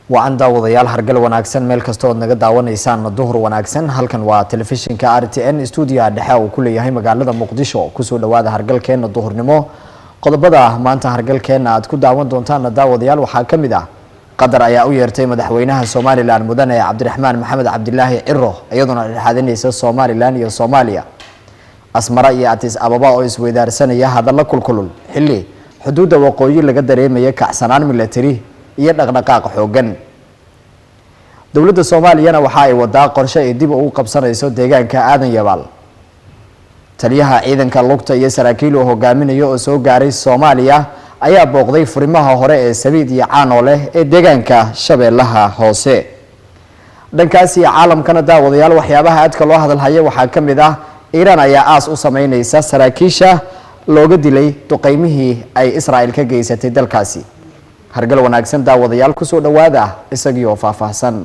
Wacan daawadayaal, hargal wanaagsan meel kasta ood naga daawanaysaan, duhur wanaagsan. Halkan waa telefishinka RTN, stuudiyaha dhexe uu ku leeyahay magaalada Muqdisho. Kusoo dhawaada hargalkeena duhurnimo. Qodobada maanta hargalkeena aad ku daawan doontaana, daawadayaal, waxaa ka mid ah: Qatar ayaa u yeertay madaxweynaha Somaliland, mudane Cabdiraxmaan Maxamed Cabdilaahi Ciro, iyadoona dhexaadinaysa Somaliland iyo Soomaaliya. Asmara iyo Addis Ababa oo isweydaarsanaya hadallo kulkulul, xilli xuduudda waqooyi laga dareemaya kacsanaan milatari iyo dhaqdhaqaaq xoogan. Dowladda Soomaaliyana waxa ay wadaa qorshe ay dib ugu qabsanayso deegaanka Aadan Yabaal. Taliyaha ciidanka lugta iyo saraakiil uu hogaaminayo oo soo gaaray Soomaaliya ayaa booqday furimaha hore ee Sabiid iyo Caanooleh ee deegaanka Shabeellaha Hoose. Dhankaas iyo caalamkana, daawadayaal, waxyaabaha aadka loo hadalhaya waxaa ka mid ah: Iiraan ayaa aas u sameyneysa saraakiisha looga dilay duqeymihii ay Israel ka geysatay dalkaasi. Hargal wanaagsan daawadayaal, kusoo dhawaada isagii oo faahfaahsan.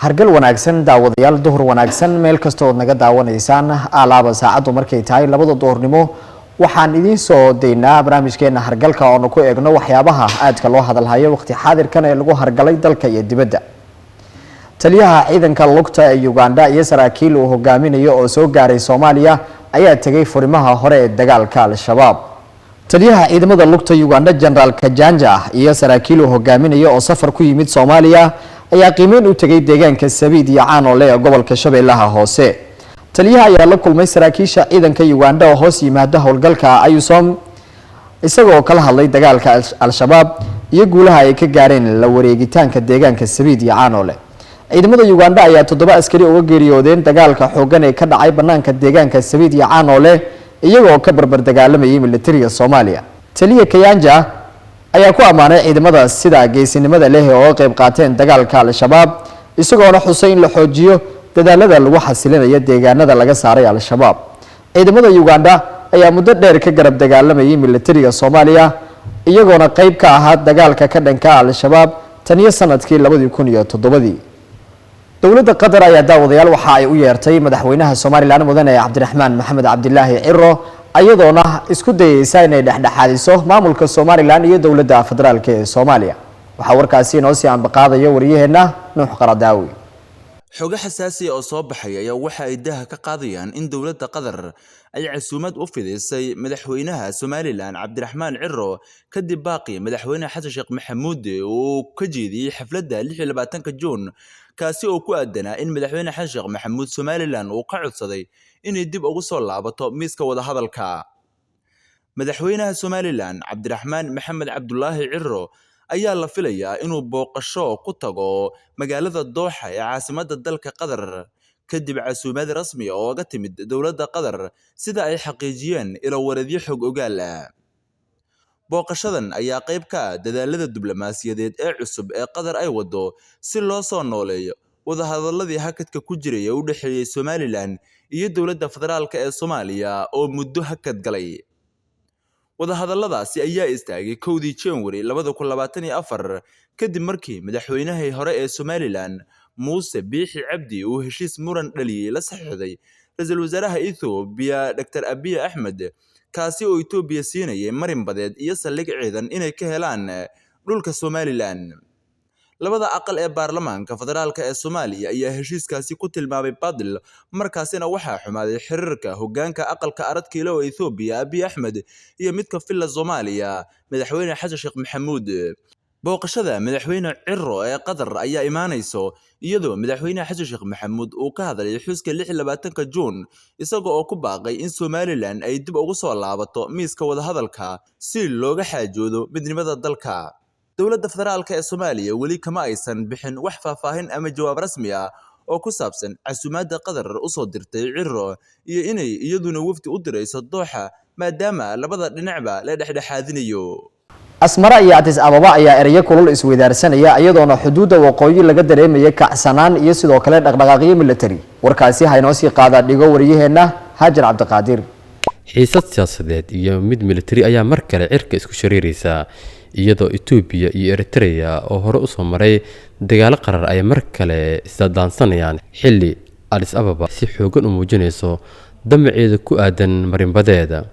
Hargal wanaagsan daawadayaal, duhur wanaagsan meel kasta ood naga daawanaysaan. Alaaba saacaddu markay tahay 2da duhurnimo waxaan idiin soo daynaa barnaamijkeena hargalka, oonu ku eegno waxyaabaha aadka loo hadalhayo waqti xaadirkan ee lagu hargalay dalka iyo dibadda. Taliyaha ciidanka lugta ee Uganda iyo saraakiil uu hogaaminayo oo soo gaaray Soomaaliya ayaa tegay furimaha hore ee dagaalka Al-Shabaab. Taliyaha ciidamada lugta Uganda, Generaal Kajanja, iyo saraakiil uu hogaaminayo oo safar ku yimid Soomaaliya ayaa qiimeyn u tegay deegaanka Sabiid iyo Caanoole ee gobolka Shabeellaha Hoose. Taliyaha ayaa la kulmay saraakiisha ciidanka Uganda oo hoos yimaada howlgalka AUSSOM, isagoo kala hadlay dagaalka Al-Shabaab iyo guulaha ay ka gaareen la wareegitaanka deegaanka Sabiid iyo Caanoole. Ciidamada Uganda ayaa 7 askari uga geeriyoodeen dagaalka xoogan ee ka dhacay banaanka deegaanka Sabiid iyo Caanoole, iyagoo ka barbar dagaalamayay militariga Soomaaliya. Taliya Kayanja ayaa ku ammaanay ciidamada sida geesinimada leh oo uga qayb qaateen dagaalka Al-Shabaab, isagoona xusay in la xoojiyo dadaalada lagu xasilinayo deegaanada laga saaray Al-Shabaab. Ciidamada Uganda ayaa muddo dheer ka garab dagaalamayay militariga Soomaaliya, iyagoona qayb ka ahaa dagaalka ka dhanka Al-Shabaab taniyo sanadkii 2007dii. Dowladda Qatar ayaa, daawadayaal, waxa ay u yeertay madaxweynaha Somaliland, mudane Cabdiraxmaan Maxamed Cabdilaahi Ciro, iyadoona isku dayeysa inay dhexdhexaadiso maamulka Somaliland iyo dowladda federaalka ee Soomaaliya. Waxaa warkaasi inoo sii ambaqaadaya waryaheena Nuux Qaradaawi. Xogo xasaasi oo soo baxay ayaa waxa ay daaha ka qaadayaan in dowladda Qatar ay casuumad u fidisay madaxweynaha Somaliland Cabdiraxmaan Ciro, kadib baaqii madaxweyne Xasan Sheekh Maxamuud uu ka jeediyey xafladda 26-ka Juun, kaasi oo ku aadanaa in madaxweyne Xasan Sheekh Maxamuud Somaliland uu ka codsaday inay dib ugu soo laabato miiska wadahadalka. Madaxweynaha Somaliland Cabdiraxmaan Maxamed Cabdulaahi Ciro ayaa la filayaa inuu booqasho ku tago magaalada Dooxa ee caasimadda dalka Qatar, kadib casuumad rasmi ah oo ga timid dowladda Qatar, sida ay xaqiijiyeen ilo wareedyo xog ogaal ah. Booqashadan ayaa qayb ka ah dadaalada diblomaasiyadeed ee cusub ee Qatar ay wado si loo soo nooleeyo wadahadalladii hakadka ku jiray ee u dhexeeyay Somaliland iyo dowladda federaalka ee Soomaaliya oo muddo hakad galay. Wadahadalladaasi ayaa istaagay 1dii January 2024, kadib markii madaxweynahii hore ee Somaliland Muuse Biixi Cabdi uu heshiis muran dhaliyay la saxiixday ra-iisul wasaaraha Ethiopia Dr. Abiy Ahmed, kaasi oo Ethiopia siinayay marin badeed iyo saldhig ciidan inay ka helaan dhulka Somaliland. Labada aqal ee baarlamaanka federaalka ee Soomaaliya ayaa heshiiskaasi ku tilmaamay baadil, markaasina waxaa xumaaday xiriirka hoggaanka aqalka Arad Kiilo oo Ethiopia Abiy Ahmed iyo midka Villa Soomaaliya madaxweyne Xasan Sheekh Maxamuud. Booqashada madaxweyne Ciro ee Qatar ayaa imaanayso iyadoo madaxweyne Xasan Sheekh Maxamuud uu ka hadlay xuska 26-ka Juun, isaga oo ku baaqay in Somaliland ay dib ugu soo laabato miiska wadahadalka si looga xaajoodo midnimada dalka. Dowladda federaalka ee Soomaaliya weli kama aysan bixin wax faahfaahin ama jawaab rasmi ah oo ku saabsan casuumaadda Qatar u soo dirtay Ciro iyo inay iyaduna wafdi u dirayso Dooxa. maadaama labada dhinacba la dhexdhexaadinayo. Asmara iyo Addis Ababa ayaa ereyo kulul isweydaarsanaya, iyadoona xuduudda waqooyi laga dareemaya kacsanaan iyo sidoo kale dhaqdhaqaaqyo military. Warkaasi haynoo sii qaadaa dhigo wariyaheenna Hajar Cabdiqaadir. Xiisad siyaasadeed iyo mid militari ayaa mar kale cirka isku shareeraysa, iyadoo Itoobiya iyo Eritrea oo hore usoo maray dagaalo qarar ay mar kale isdadaansanayaan, xilli Adis Ababa si xoogan u muujinayso damaceeda ku aadan marinbadeeda.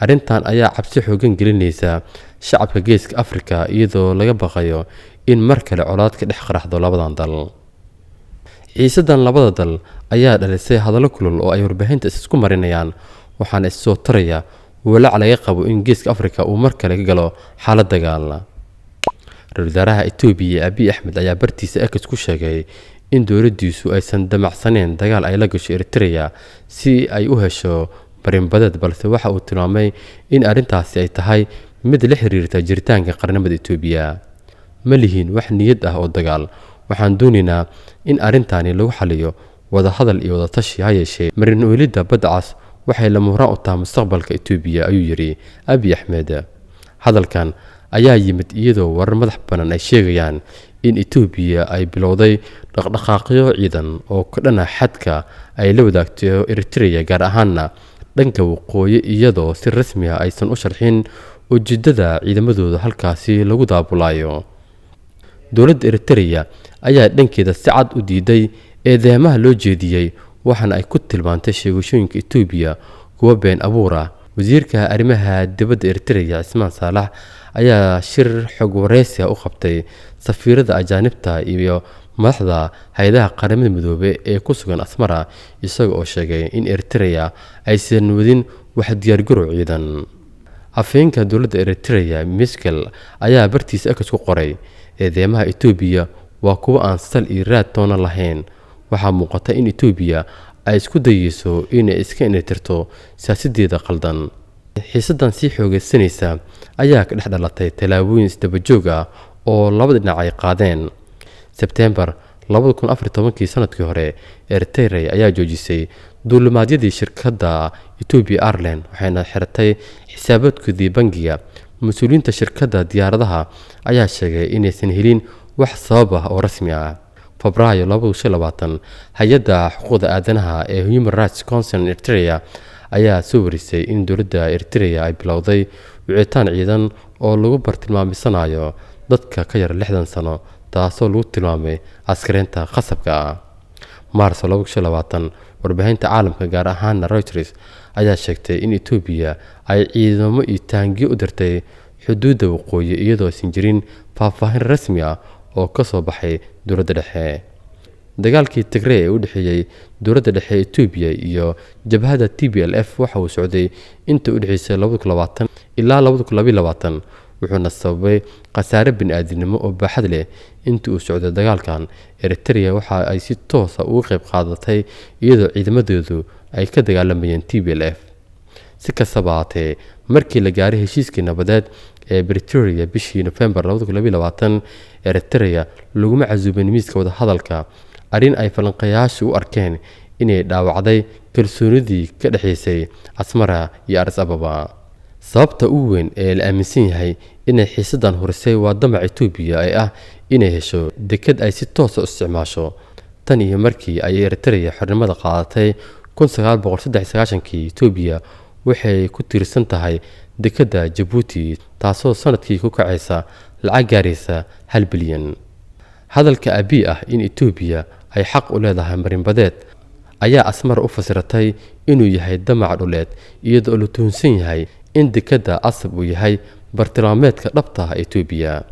Arrintan ayaa cabsi xoogan gelinaysa shacabka Geeska Afrika, iyadoo laga baqayo in mar kale colaad ka dhex qaraxdo labadan dal. Xiisadan labada dal ayaa dhalisay hadallo kulul oo ay warbaahinta isku marinayaan, waxaana issoo taraya walaac laga qabo in Geeska Afrika uu mar kale ka galo xaalad dagaal. Ra-iisul wasaaraha Itoobiya Abiy Axmed ayaa bartiisa X ku sheegay in dowladdiisu aysan damacsaneyn dagaal ay la gasho Eritrea si ay u hesho marinbadeed, balse waxa uu tilmaamay in arrintaasi ay tahay mid la xiriirta jiritaanka qarnimada Itoobiya. Ma lihiin wax niyad ah oo dagaal, waxaan doonaynaa in arrintani lagu xaliyo wadahadal iyo wadatashi, ha yeeshee marin weelidda badda cas waxay lama huraan u tahay mustaqbalka Itoobiya, ayuu yidhi Abiy Axmed. Hadalkan ayaa yimid iyadoo warar madax bannaan ay sheegayaan in Itoobiya ay bilowday dhaqdhaqaaqyo ciidan oo ka dhana xadka ay la wadaagto Eritrea, gaar ahaana dhanka waqooyi, iyadoo si rasmi ah aysan u sharxin ujeedada ciidamadooda halkaasi lagu daabulayo. Dowladda Eritrea ayaa dhankeeda si cad u diiday eedeymaha loo jeediyey, waxaana ay ku tilmaantay sheegashooyinka Itoobiya kuwa been abuur ah. Wasiirka arrimaha dibadda Eritrea Cismaan Saalax ayaa shir xog wareysi ah u qabtay safiirada ajaanibta iyo madaxda hay-adaha Qaramada Midoobey ee ku sugan Asmara, isaga oo sheegay in Eritrea aysan wadin wax diyaargarow ciidan. Afhayeenka dowladda Eritrea Miskel ayaa bartiisa X ku qoray, eedeymaha Itoobiya waa kuwo aan sal iyo raad toona lahayn. Waxaa muuqata in Itoobiya ay isku dayeyso inay iska indhatirto siyaasadeeda qaldan. Xiisadan sii xoogaysanaysa ayaa ka dhex dhalatay tallaabooyin isdaba joog ah oo labada dhinac ay qaadeen. Sebteembar 2014kii sanadkii hore, Eritrea ayaa joojisay duulimaadyadii shirkadda Ethiopia Airlines, waxayna xiratay xisaabaadkoodii bangiga. Mas-uuliyiinta shirkadda diyaaradaha ayaa sheegay inaysan helin wax sabab ah oo rasmi ah. Febraayo 2025, hay-adda xuquuqda aadanaha ee Human Rights Council Eritrea ayaa soo warisay in dowladda Eritrea ay bilowday wicitaan ciidan oo lagu bartilmaamisanayo dadka ka yar 60 sano, taasoo lagu tilmaamay askareynta khasabka ah. Maarso 2025, warbaahinta caalamka, gaar ahaana Reuters, ayaa sheegtay in Itoobiya ay ciidamo iyo taangiyo u dirtay xuduudda waqooyi, iyadoo aysan jirin faahfaahin rasmi ah oo ka soo baxay dowladda dhexe. Dagaalkii Tigrey ee u dhexeeyey dowladda dhexe Itoobiya iyo jabhadda TPLF waxa uu socday inta u dhexeysay 2020 ilaa 2022, wuxuuna sababay khasaare bini'aadinimo oo baaxad leh. Intii uu socday dagaalkan, Eritrea waxa ay si toos ah uga qayb qaadatay, iyadoo ciidamadeedu ay ka dagaalamayeen TPLF. Si kastaba haatee, markii la gaaray heshiiskii nabadeed ee Pretoria bishii Nofembar 2022, Eritrea laguma casuubin miiska wadahadalka, arrin ay falanqeeyaashu u arkeen inay dhaawacday kalsoonidii ka dhexeysay Asmara iyo Addis Ababa. Sababta ugu weyn ee la aaminsan yahay inay xiisadan hurisay waa damaca Itoobiya ee ah inay hesho deked ay si toos ah u isticmaasho. Tan iyo markii ay Eritrea xornimada qaadatay 1993kii, Itoobiya waxay ku tiirsan tahay dekedda Jabuuti, taasoo sanadkii ku kacaysa lacag gaaraysa 1 bilyan. Hadalka Abiy ah in Itoobiya ay xaq u leedahay marinbadeed ayaa Asmara u fasiratay inuu yahay damac dhuleed, iyadoo la tuhunsan yahay in dekedda Asab uu yahay bartilmaameedka dhabta ah ee Itoobiya.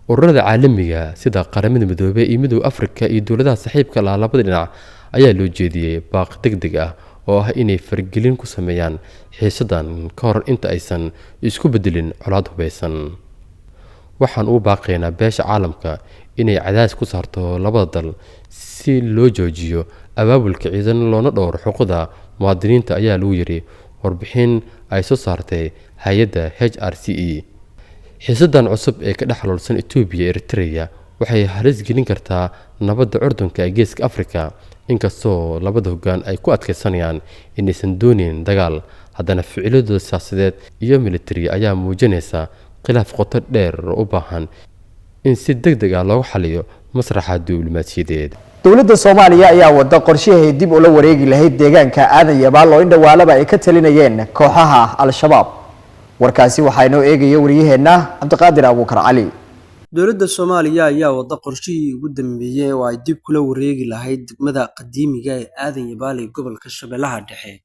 Ururada caalamiga sida Qaramada Midoobey iyo Midowga Afrika iyo dowladaha saaxiibka la ah labada dhinac ayaa loo jeediyey baaq degdeg ah oo ah inay faragelin ku sameeyaan xiisadan ka hor inta aysan isku bedelin colaad hubeysan. Waxaan ugu baaqaynaa beesha caalamka inay cadaadis ku saarto labada dal si loo joojiyo abaabulka ciidan loona dhowro xuquuqda muwaadiniinta, ayaa lagu yiri warbixin ay soo saartay hay-adda HRCE. Xiisadan cusub ee ka dhex xaloolsan Itoobiya iyo Eritrea waxay halis gelin kartaa nabadda curdunka ee Geeska Afrika, inkastoo labada hoggaan ay ku adkeysanayaan inaysan doonayn dagaal, haddana ficiladooda siyaasadeed iyo militari ayaa muujinaysa khilaaf qoto dheer oo u baahan in si deg deg ah loogu xaliyo masraxa diblomaasiyadeed. Dowladda Soomaaliya ayaa wada qorshahay dib ula wareegi lahayd deegaanka Aadan Yabaal oo in dhawaalaba ay ka talinayeen kooxaha Al-Shabaab. Warkaasi waxaa inoo eegaya wariyaheenna Cabdiqaadir Abuukar Cali. Dowladda Soomaaliya ayaa wada qorshihii ugu dambeeyay oo ay dib kula wareegi lahayd degmada qadiimiga ee Aadan Yabaal ee gobolka Shabeellaha Dhexe,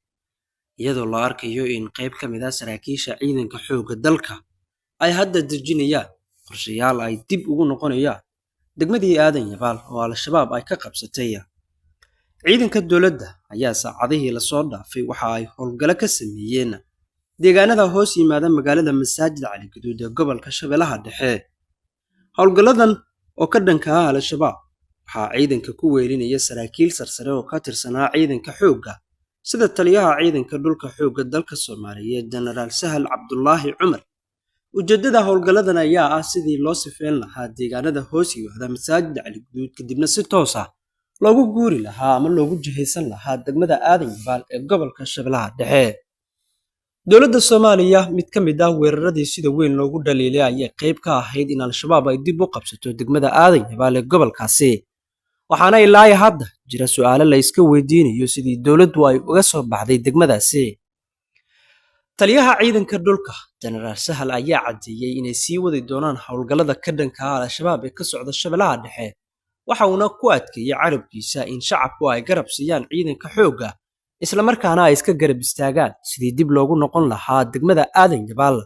iyadoo la arkayo in qayb ka mid ah saraakiisha ciidanka xoogga dalka ay hadda dejinayaan qorshayaal ay dib ugu noqonayaan degmadii Aadan Yabaal oo Al-Shabaab ay ka qabsatay. Ciidanka dowladda ayaa saacadihii lasoo dhaafay waxa ay howlgalo ka sameeyeen deegaanada hoos yimaada magaalada Masaajid Cali Gaduud ee gobolka Shabeellaha Dhexe. Howlgalladan oo ka dhanka ah Al-Shabaab waxaa ciidanka ku weelinaya saraakiil sarsare oo ka tirsanaa ciidanka xoogga, sida taliyaha ciidanka dhulka xoogga dalka Soomaaliyeed Jenaraal Sahal Cabdulaahi Cumar. Ujeedada howlgalladan ayaa ah sidii loo sifeyn lahaa deegaanada hoos yimaada Masaajid Cali Gaduud, kadibna si toos ah loogu guuri lahaa ama loogu jihaysan lahaa degmada Aadan Yabaal ee gobolka Shabeellaha Dhexe. Dowladda Soomaaliya mid ka mid ah weeraradii sida weyn loogu dhaliilay ayay qayb ka ahayd in Al-Shabaab ay dib u qabsato degmada Aadan Yabaal ee gobolkaasi, waxaana ilaa hadda jira su'aalo la iska weydiinayo sidii dowladdu ay uga soo baxday degmadaasi. Taliyaha ciidanka dhulka Jenaraal Sahal ayaa caddeeyay inay sii wadi doonaan howlgallada ka dhanka ah Al-Shabaab ee ka socda Shabeellaha Dhexe, waxa uuna ku adkeeyay carabkiisa in shacabku ay garab siiyaan ciidanka xoogga, isla markaana ay iska garab istaagaan sidii dib loogu noqon lahaa degmada Aadan Yabaal.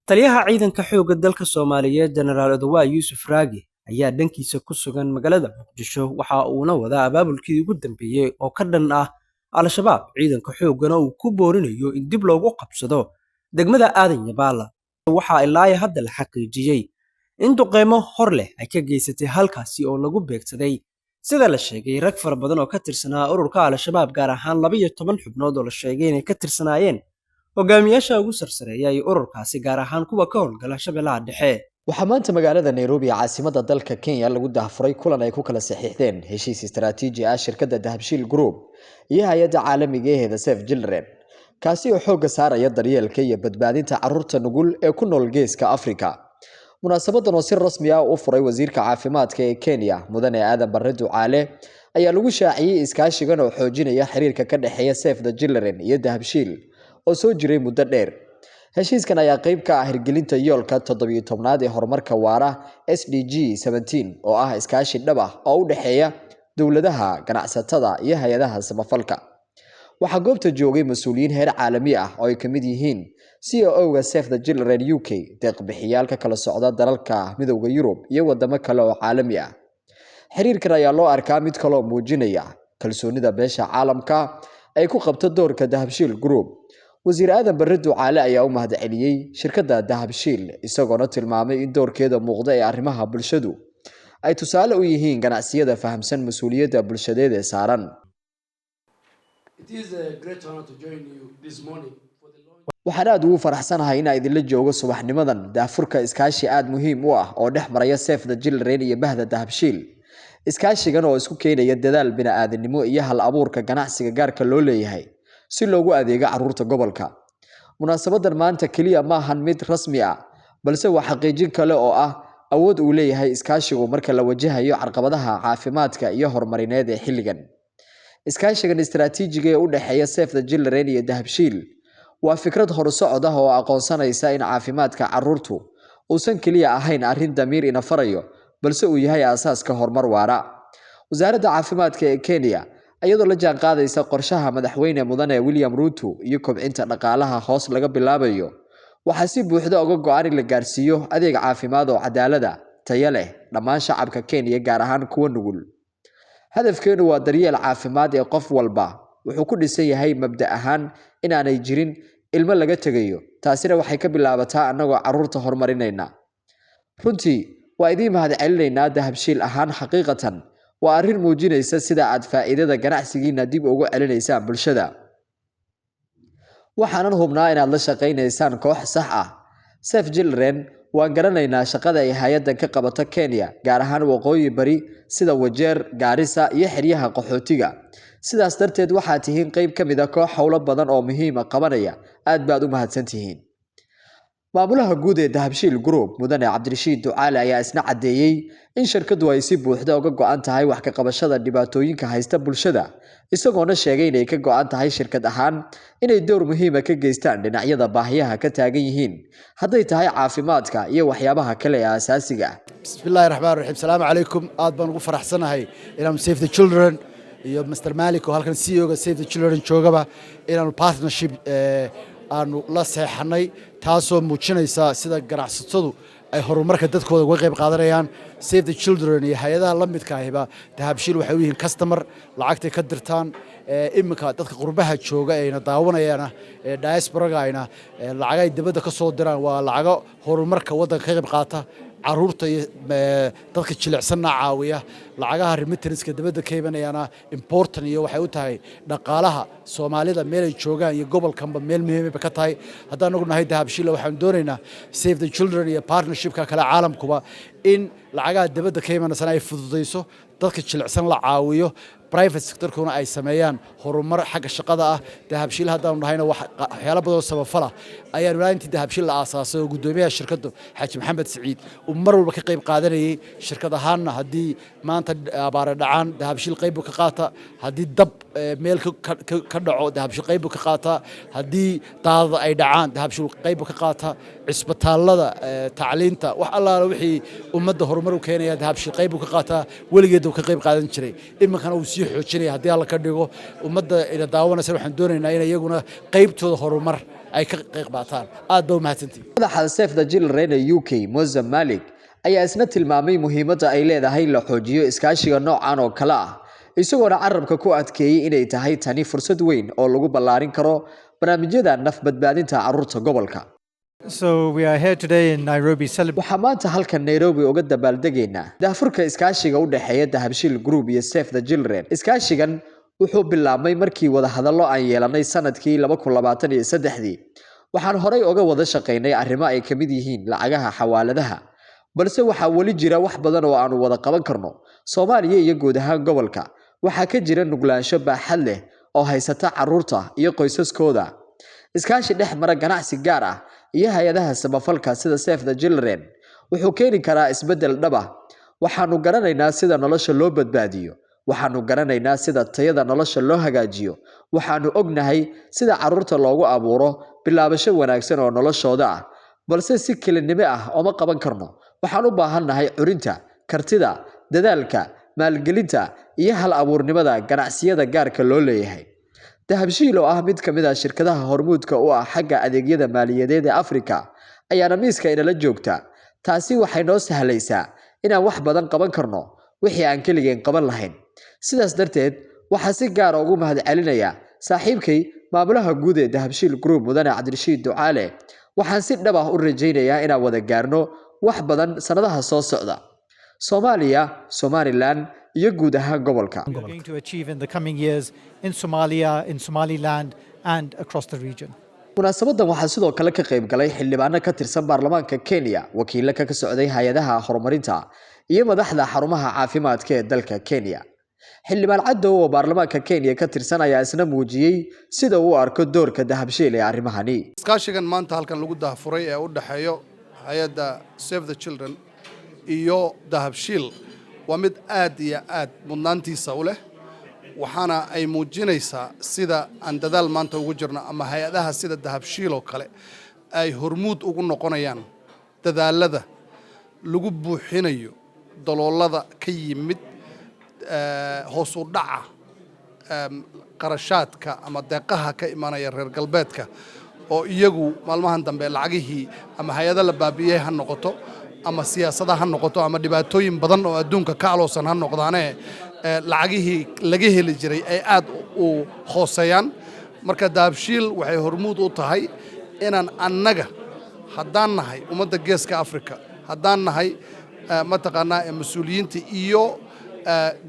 Taliyaha ciidanka xoogga dalka Soomaaliyeed Jenaraal Odawaa Yuusuf Raagi ayaa dhankiisa ku sugan magaalada Muqdisho, waxa uuna wadaa abaabulkii ugu dambeeyay oo ka dhan ah Al-Shabaab, ciidanka xooggana uu ku boorinayo in dib loogu qabsado degmada Aadan Yabaal. Waxaa ilaa hadda la xaqiijiyey in duqeymo hor leh ay ka geysatay halkaasi oo lagu beegsaday, sida la sheegay, rag fara badan oo ka tirsanaa ururka Al-Shabaab, gaar ahaan 12 xubnood oo la sheegay inay ka tirsanaayeen hogaamiyaasha ugu sarsareeya ee ururkaasi, gaar ahaan kuwa ka howlgala Shabeellaha Dhexe. Waxaa maanta magaalada Nairobi, caasimadda dalka Kenya, lagu daahfuray kulan ay ku kala saxiixdeen heshiis istaraatiiji ah shirkadda Dahabshiil Group iyo hay-adda caalamiga ee Save Children, kaasi oo xoogga saaraya daryeelka iyo badbaadinta carruurta nugul ee ku nool geeska Afrika. Munaasabadan oo si rasmi ah u furay wasiirka caafimaadka ee Kenya, Mudane Aadan Barre Ducaale, ayaa lagu shaaciyey iskaashigan oo xoojinaya xiriirka ka dhexeeya Save the Children iyo Dahabshiil oo soo jiray muddo dheer. Heshiiskan ayaa qayb ka ah hirgelinta yoolka 17aad ee horumarka waara, SDG 17, oo ah iskaashi dhab ah oo u dhexeeya dowladaha, ganacsatada iyo hay-adaha samafalka. Waxaa goobta joogay mas-uuliyiin heer caalami ah oo ay ka mid yihiin CEO-ga Save the Children UK, deeq-bixiyaal ka kala socda dalalka Midowda Yurub iyo wadamo kale oo caalami ah. Xiriirkan ayaa loo arkaa mid kaloo muujinaya kalsoonida beesha caalamka ay ku qabto doorka Dahabshiil Group. Wasiir Aadan Barre Ducaale ayaa u mahadceliyey shirkadda Dahabshiil, isagoona tilmaamay in doorkeeda muuqda ee arrimaha bulshadu ay tusaale u yihiin ganacsiyada fahamsan mas-uuliyadda bulshadeed ee saaran. It is a great honor to join you this morning for the launch. Waxaan aada ugu faraxsanahay inaan idinla joogo subaxnimadan daafurka iskaashi aada muhiim u ah oo dhex maraya Save the Children iyo bahda Dahabshiil. Iskaashigan oo isku keenaya dadaal bini'aadanimo iyo hal abuurka ganacsiga gaarka loo leeyahay si loogu adeego carruurta gobolka. Munaasabadan maanta keliya maahan mid rasmi ah, balse waa xaqiijin kale oo ah awood uu leeyahay iskaashigu marka la wajahayo caqabadaha caafimaadka iyo horumarineed ee xilligan. Iskaashigan istaraatiijiga ee u dhexeeya Save the Children iyo Dahabshiil waa fikrad horusocod ah oo aqoonsanaysa in caafimaadka carruurtu uusan keliya ahayn arrin damiir ina farayo, balse uu yahay aasaaska horumar waara. Wasaaradda caafimaadka ee Kenya, iyadoo la jaan qaadaysa qorshaha madaxweyne Mudane William Ruto iyo kobcinta dhaqaalaha hoos laga bilaabayo, waxaa si buuxda uga go-an in la gaarsiiyo adeeg caafimaad oo cadaalada tayo leh dhammaan shacabka Kenya, gaar ahaan kuwa nugul. Hadafkeenu waa daryeel caafimaad ee qof walba. Wuxuu ku dhisan yahay mabda ahaan inaanay jirin ilmo laga tegayo, taasina waxay ka bilaabataa annagoo carruurta horumarinayna. Runtii waa idiin mahadcelinaynaa Dahabshiil ahaan. Xaqiiqatan waa arrin muujinaysa sida aad faa'iidada ganacsigiina dib ugu celinaysaan bulshada, waxaanan hubnaa inaad la shaqaynaysaan koox sax ah. Save Children Waan garanaynaa shaqada ay hay-addan ka qabato Kenya, gaar ahaan Waqooyi Bari sida Wajeer, Gaarisa iyo xeryaha qaxootiga. Sidaas darteed waxaad tihiin qeyb ka mid a koox howlo badan oo muhiima qabanaya. Aad baad u mahadsantihiin. Maamulaha guud ee Dahabshiil Group, Mudane Cabdirashiid Ducaale, ayaa isna caddeeyey in shirkadu ay si buuxda uga go-an tahay wax ka qabashada dhibaatooyinka haysta bulshada, isagoona sheegay inay ka go-an tahay shirkad ahaan inay door muhiima ka geystaan dhinacyada baahiyaha ka taagan yihiin, hadday tahay caafimaadka iyo waxyaabaha kale ee aasaasiga ah. Bismi Illahi Raxmaan Raxiim. Salaamu calaykum. Aad baan ugu faraxsanahay inaanu Save the Children iyo Mr Malik oo halkan CEO-ga Save the Children joogaba inaanu partnership aanu la seexanay, taasoo muujinaysa sida ganacsatadu ay horumarka dadkooda uga qayb qaadanayaan. Save the Children iyo hay-adaha la midka ahiba Dahabshiil waxay u yihiin customer, lacagtay ka dirtaan. Iminka dadka qurbaha jooga ayna daawanayaana, diasporaga ayna lacagay dibadda ka soo diraan waa lacago horumarka waddanka ka qayb qaata, caruurta iyo dadka jilicsanna caawiya. Lacagaha remittance-ka dibadda ka imanayana important iyo waxay u tahay dhaqaalaha Soomaalida meelay joogaan iyo gobolkanba meel muhiimaba ka tahay. Haddaan nagu nahay Dahabshiila, waxaan doonaynaa Save the Children iyo partnershipka kale caalamkuba in lacagaha dibadda ka imanaysana ay fududayso, dadka jilicsan la caawiyo, private sectorkuna ay sameeyaan horumar xagga shaqada ah. Dahabshiil haddaanu nahayna, waxyaalo badan oo samafala ayaanu ilaa intii Dahabshiil la aasaasay oo guddoomiyaha shirkaddu Xaaji Maxamed Siciid uu mar walba ka qayb qaadanayay. Shirkad ahaanna, haddii maanta abaare dhacaan, Dahabshiil qayb buu ka qaata. Haddii dab meel ka dhaco, Dahabshiil qayb buu ka qaataa. Haddii daadad ay dhacaan, Dahabshiil qayb buu ka qaataa. Cisbitaallada, tacliinta, wax allaala wixii ummadda horumar u keenaya, Dahabshiil qayb buu ka qaataa. Weligeed uu ka qayb qaadan jiray, iminkana uu sii xoojinaya haddii Alla ka dhigo. Ummadda ina daawanaysa waxaan doonaynaa in iyaguna qaybtooda horumar ay ka qayb qaataan. Aad baa u mahadsantihin. Madaxa Save the Children ee UK, Moza Malik, ayaa isna tilmaamay muhiimadda ay leedahay in la xoojiyo iskaashiga noocan oo kale ah, isagoona carabka ku adkeeyey inay tahay tani fursad weyn oo lagu ballaarin karo barnaamijyada naf badbaadinta carruurta gobolka. So we are here today in Nairobi celebrating Waxaa maanta halkan Nairobi uga dabaaldegaynaa daahfurka iskaashiga u dhexeeya Dahabshiil Group iyo Save the Children. Iskaashigan wuxuu bilaabmay markii wadahadallo aan yeelanay sanadkii 2023-dii. Waxaan horay uga wada shaqaynay arrimo ay ka mid yihiin lacagaha xawaaladaha, balse waxaa weli jira wax badan oo aanu wada qaban karno. Soomaaliya iyo guud ahaan gobolka waxaa ka jira nuglaansho baaxad leh oo haysata carruurta iyo qoysaskooda. Iskaashi dhex mara ganacsi gaar ah iyo hay-adaha samafalka sida Save the Children wuxuu keeni karaa isbeddel dhab ah. Waxaanu garanaynaa sida nolosha loo badbaadiyo. Waxaanu garanaynaa sida tayada nolosha loo hagaajiyo. Waxaanu ognahay sida carruurta loogu abuuro bilaabasho wanaagsan oo noloshooda ah, balse si kelinimo ah ooma qaban karno. Waxaan u baahannahay curinta, kartida, dadaalka, maalgelinta iyo hal abuurnimada ganacsiyada gaarka loo leeyahay. Dahabshiil oo ah mid ka mid ah shirkadaha hormuudka u ah xagga adeegyada maaliyadeed ee Afrika ayaana miiska inala joogta. Taasi waxay noo sahlaysaa inaan wax badan qaban karno wixii aan keligeen qaban lahayn. Sidaas darteed waxaa si gaara ugu mahadcelinayaa saaxiibkay, maamulaha guud ee Dahabshiil Group, Mudane Cabdirashiid Ducaale. Waxaan si dhab ah u rajaynayaa inaan wada gaarno wax badan sannadaha soo socda, Soomaaliya, Somaliland iyo guud ahaan gobolka. we are going to achieve in the coming years in Somalia, in Somaliland, and across the region. Munaasabadan waxaa sidoo kale ka qayb galay xildhibaano ka tirsan baarlamaanka Kenya, wakiilo ka socday hay-adaha horumarinta iyo madaxda xarumaha caafimaadka ee dalka Kenya. Xildhibaan Cadow oo baarlamaanka Kenya ka tirsan ayaa isna muujiyey sida uu u arko doorka Dahabshiil ee arrimahani. Iskaashigan maanta halkan lagu daahfuray ee u dhexeeyo hay-adda Save the Children iyo Dahabshiil waa mid aad iyo aad mudnaantiisa u leh, waxaana ay muujinaysaa sida aan dadaal maanta ugu jirno ama hay-adaha sida Dahabshiil oo kale ay hormuud ugu noqonayaan dadaalada lagu buuxinayo daloolada ka yimid hoos u dhaca qarashaadka ama deeqaha ka imanaya reer galbeedka, oo iyagu maalmahan dambe lacagihii ama hay-ado la baabi'iyey ha noqoto ama siyaasada ha noqoto ama dhibaatooyin badan oo adduunka ka aloosan ha noqdaane, lacagihii laga heli jiray ay aad u hooseeyaan. Marka Dahabshiil waxay hormuud u tahay inaan annaga haddaan nahay ummadda Geeska Africa, haddaan nahay mataqaanaa mas-uuliyiinta iyo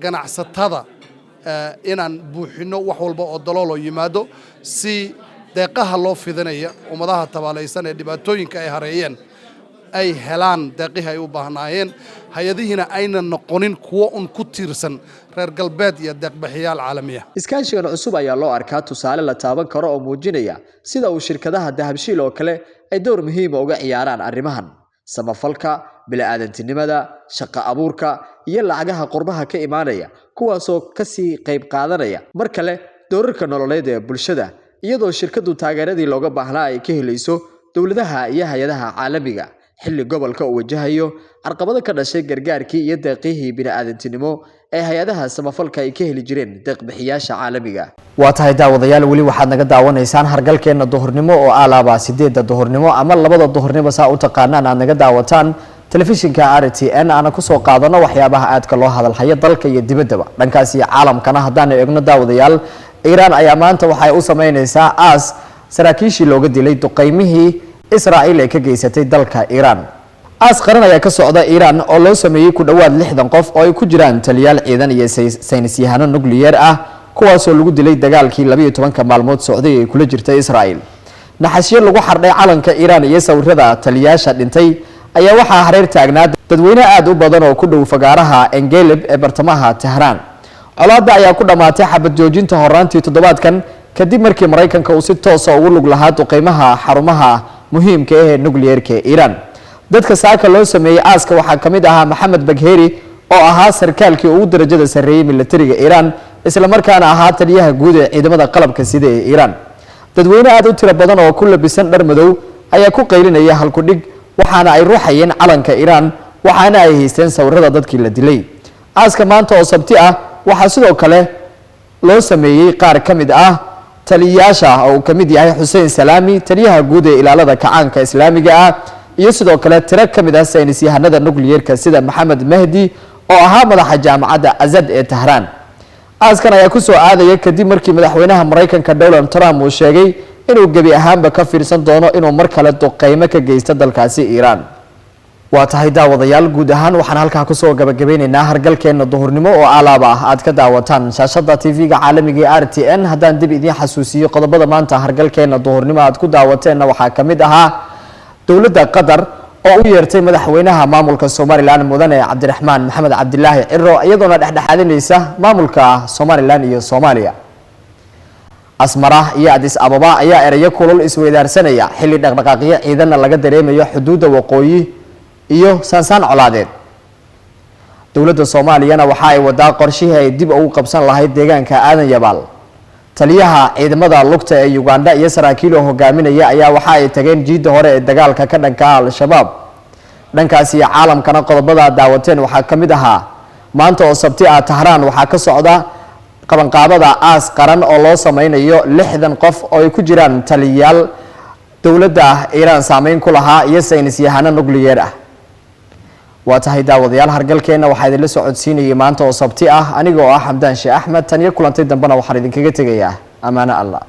ganacsatada, inaan buuxinno wax walba oo dalooloo yimaado si deeqaha loo fidinaya ummadaha tabaalaysan ee dhibaatooyinka ay hareeyeen. Ay helaan deeqihii ay u baahnaayeen, hay-adihiina ayna noqonin kuwo un ku tiirsan reer galbeed iyo deeqbixiyaal caalamiya. Iskaashigan cusub ayaa loo arkaa tusaale la taaban karo oo muujinaya sida uu shirkadaha Dahabshiil oo kale ay door muhiima uga ciyaaraan arrimahan samafalka, bini'aadantinimada, shaqo abuurka iyo lacagaha qurbaha ka imaanaya, kuwaasoo kasii qayb qaadanaya mar kale doorarka nololeed ee bulshada, iyadoo shirkadu taageeradii looga baahnaa ay ka helayso dowladaha iyo hay-adaha caalamiga, xilli gobolka uu wajahayo carqabado ka dhashay gargaarkii iyo deeqihii bini'aadantinimo ee hay-adaha samafalka ay ka heli jireen deeqbixiyaasha caalamiga. Waa tahay daawadayaal, weli waxaad naga daawanaysaan hargalkeena duhurnimo oo alaaba 8da duhurnimo ama 2da duhurnimo saa u taqaanaan aad naga daawataan telefishinka RTN, aana kusoo qaadano waxyaabaha aadka loo hadalhayo dalka iyo dibaddaba. Dhankaas iyo caalamkana haddaanu eegno daawadayaal, Iiraan ayaa maanta waxay u sameyneysaa aas saraakiishii looga dilay duqeymihii Israa'iil ay ka geysatay dalka Iiraan. Aas qaran ayaa ka socda Iiraan oo loo sameeyey ku dhowaad 60 qof oo ay ku jiraan taliyaal ciidan iyo saynisyahano nukliyeer ah, kuwaasoo lagu dilay dagaalkii 12-ka maalmood socday ay kula jirtay Israa'iil. Naxashyo lagu xardhay calanka Iiraan iyo sawirada taliyaasha dhintay ayaa waxaa hareer taagnaa dadweyne aada u badan oo ku dhow fagaaraha Engeleb ee bartamaha Tehraan. Colaadda ayaa ku dhammaatay xabad joojinta horaantii toddobaadkan, kadib markii Maraykanka uu si toosa ugu lug lahaa duqeymaha xarumaha muhiimka ah ee nukliyeerka ee Iiraan. Dadka saaka loo sameeyey aaska waxaa ka mid ahaa Maxamed Bagheri oo ahaa sarkaalkii ugu darajada sarreeyey militariga Iiraan, islamarkaana ahaa taliyaha guud ee ciidamada qalabka sida ee Iiraan. Dadweyne aada u tiro badan oo ku labisan dhar madow ayaa ku qaylinaya halkudhig, waxaana ay ruuxayeen calanka Iiraan, waxaana ay haysteen sawirada dadkii la dilay. Aaska maanta oo Sabti ah waxaa sidoo kale loo sameeyey qaar ka mid ah taliyayaasha oo uu ka mid yahay Xuseen Salaami, taliyaha guud ee ilaalada kacaanka islaamiga ah, iyo sidoo kale tiro ka mid ah saynisyahanada nukliyeerka sida Maxamed Mahdi oo ahaa madaxa jaamacadda Azad ee Tahraan. Aaskan ayaa kusoo aadaya kadib markii madaxweynaha Maraykanka Donald Trump uu sheegay inuu gebi ahaanba ka fiirsan doono inuu mar kale duqeymo ka geysto dalkaasi Iiraan. Waa tahay daawadayaal, guud ahaan waxaan halkaa kusoo gabagabeyneynaa hargalkeena duhurnimo oo alaaba ah aad ka daawataan shaashada TV-ga caalamiga ee RTN. Haddaan dib idiin xasuusiyo qodobada maanta hargalkeena duhurnimo aad ku daawateenna, waxaa ka mid ahaa dowladda Qatar oo u yeertay madaxweynaha maamulka Somaliland Mudane Cabdiraxmaan Maxamed Cabdilaahi Ciro, iyadoona dhexdhexaadinaysa maamulka Somaliland iyo Soomaaliya. Asmara iyo Adis Ababa ayaa erayo kulul isweydaarsanaya, xilli dhaqdhaqaaqyo ciidanna laga dareemayo xuduudda waqooyi iyo saansaan colaadeed. Dowladda Soomaaliyana waxa ay wadaa qorshihii ay dib ugu qabsan lahayd deegaanka Aadan Yabaal. Taliyaha ciidamada lugta ee Uganda iyo saraakiil oo hogaaminaya ayaa waxa ay tageen jiidda hore ee dagaalka ka dhanka ah Al-Shabaab. Dhankaas iyo caalamkana qodobada daawateen waxaa ka mid ahaa maanta oo Sabti ah Tahraan waxaa ka socda qabanqaabada aas qaran oo loo sameynayo 60 qof oo ay ku jiraan taliyayaal dowladda Iiraan saameyn ku lahaa iyo saynisyahano nukliyeer ah. Waa tahay daawadayaal, hargalkeena waxaa idinla socodsiinayay maanta oo Sabti ah aniga oo ah Xamdaan Sheekh Axmed. Tan iyo kulantay dambena waxaan idinkaga tegayaa amaano Allah.